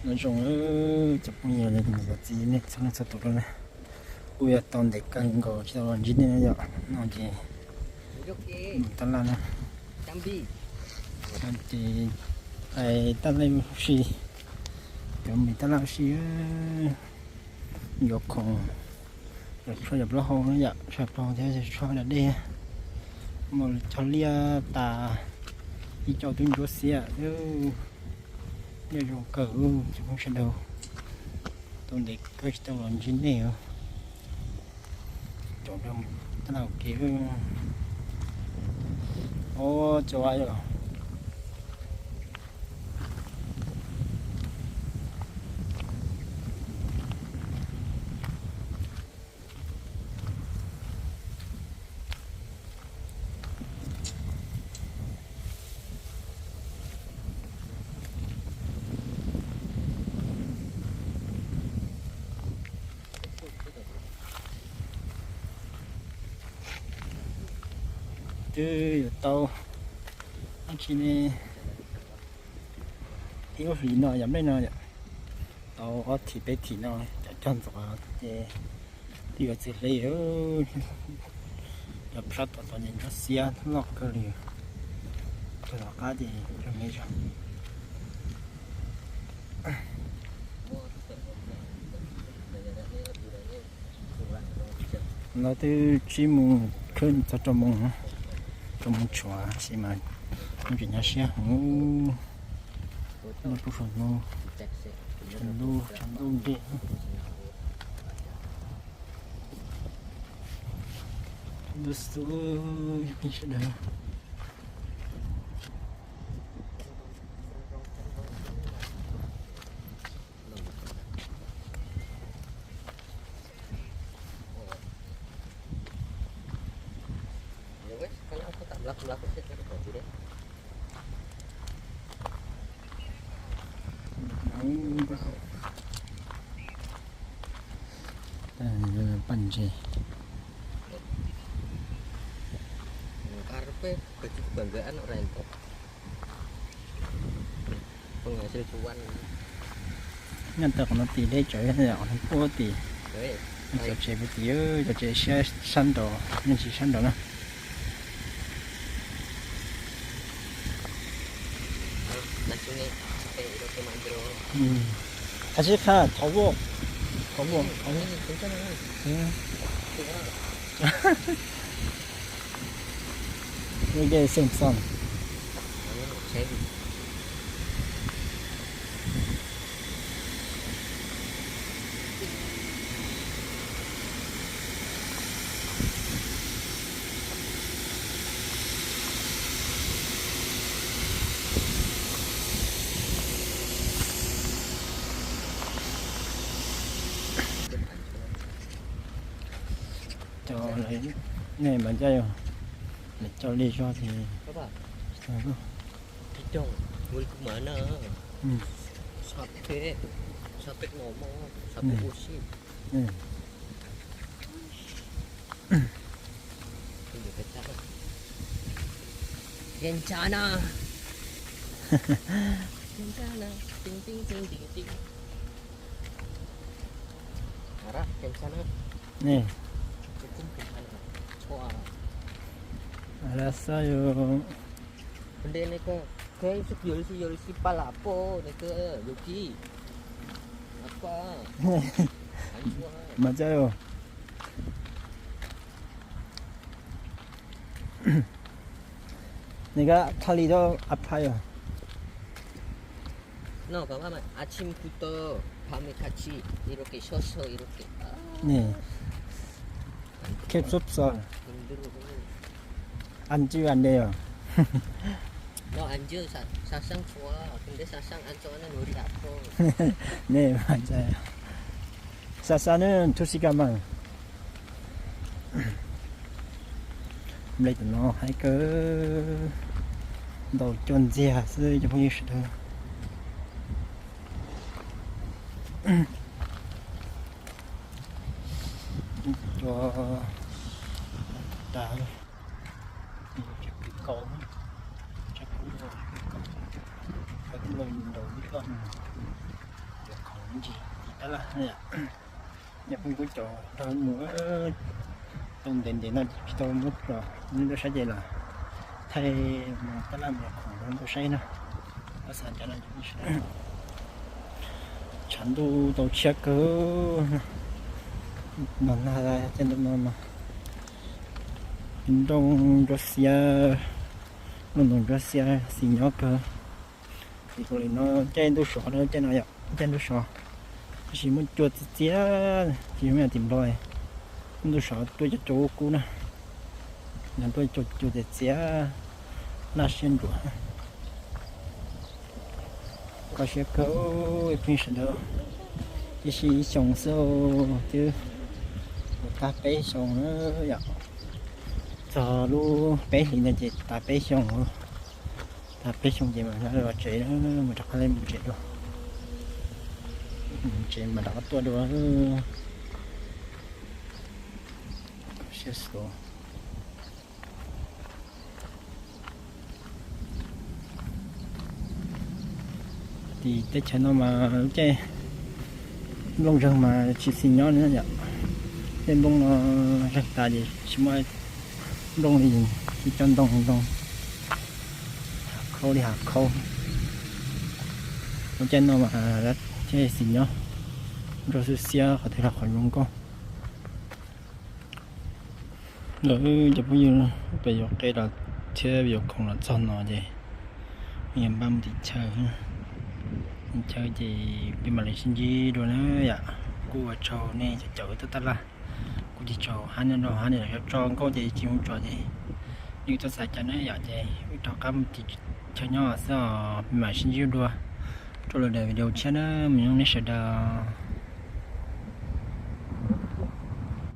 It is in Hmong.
Nyob zoo cov phooj ywg, niam txiv nej txhua leej txhua tus na. Kuj yog tau ntev kawg nkaus tsis tau los ntsib nej no yom. No ces mus tab laj na. No ces mus tab laj ua si, cov mus tab laj ua si, yuav khoom, yuav tshuaj yuav plaub hau na yom, tshuaj plaub hau thiab tshuaj da dej. Mus cog liaj tas, ib co twb ntsuab xiab, liaj zoo kawg, cov phooj sawv daws. Tau ntev kawg tsis tau los ntsib nej. Caum tab laj ua ke. Os, cov yom. Twb yuav tau dab tsi ne, ib lub hlis no yam nplej no yom, tau ob thim peb thim no cov cog ntxuav ces twb yuav txwv hle. Cov plab tom tod ces ntsuab xiab loj kawg li, rau tom qab ces rau me zog. No twb tsib moos khwb txog rau moos, rau moos tshuav tab sis mas kuj tseem nyuaj siab heev. Noj pub saum no, saum ntuj, saum ntuj nti. Ntuj xub, sawv daws. Paj ntses. Nyob tau qhov no tim deb tsawv, puag tim cov tsev puag tim, cov tsev siab sab nraud, nej tsis sab nraud na. Qab zib qha thov voj, thov voj, thov voj. Ua ke xem xom. Cov lawv nej mas ncaj yog lawv coj li zog ces Ntsa na. Ntsa na. Ntsa na. Ntsa na. Ntsa na. Mas ncaj yog. Nws kab thaj li tau a phaj yog. Noj koj a tshim kuj tau, phaj me kab tshim ib rau kev soj soj ib rau kev. Kheb xub xos. Ăn chưa ăn đây rồi? Nó ăn chưa, sẵn sàng chua, kinh tế sẵn sàng ăn cho nó nuôi đi ăn thôi. Nws mas ntshai. Xa xa nws thub si ka mas. Nplej tam no haib kawg, ntau coj ntxiag xwb cov phooj ywg sawv daws. Cua tas, cua pib kau, cua pib kau, cua pib kau, cua pib kau, cua pib kau. Ntsis tiv tab laj, yog pheej kuj caum nrog mus tau ntev ntev no tsis tau muab tso, neb ntuj saib ces los thaij mus tab laj mus khoom rau neb ntuj saib na. Tab xav cov no tshav ntuj tau tshiab kawg no, nag caij ntuj no mas nrooj ntsuab xiab, nrooj ntsuab xiab xis nyob kawg. Ces ua li no caij ntuj sov, caij no yom, caij ntuj sov, tab sis muaj cua txias txias, tsis zoo yam tim Nplog, ntuj sov tuaj cov cua kub na, no tuaj cua cua txias txias, laj siab ntsuav. Kho siab kawg, pheej sawv daws, tib si ib xyoos xwb twb mus tag peb xyoos na yom. Txog lub peb hlis ntawd ces tas peb xyoos, tas peb xyoos ces mam los tsev, mus rov qab mus tsev dua, mus tsev mam rov qab tuaj dua. Siab xus. Tim teb chaws no mas lub caij nplooj zeeg mas tsis xis nyob li yom. Caij nplooj no zeeg tas ces tsis muaj nplooj li, tsis coj ntoo ntoo, hav khaub li hav khaub. Lub caij no mas caij xis nyob, nroj xwb xiab qhov twg los qhov zoo nkauj. Lawv cov phooj ywg, peb yuav qe los thiab yuav khoom los txog no ces yuav npaj mus tim chaw, tim chaw ces peb mam li sib ntsib dua na yom. Kuj ua tsaug nej cov caum wb tab laj, kuj tig tsaug hab nyob rau hab ni los yuav tso nkauj ces tsis mus tso ces nej txhob xav cas na yom, ces wb rov qab mus tim chaw nyob xwb os, peb mam sib ntsib dua rau lwm daim video tshiab na, mus nyob nej sawv daws.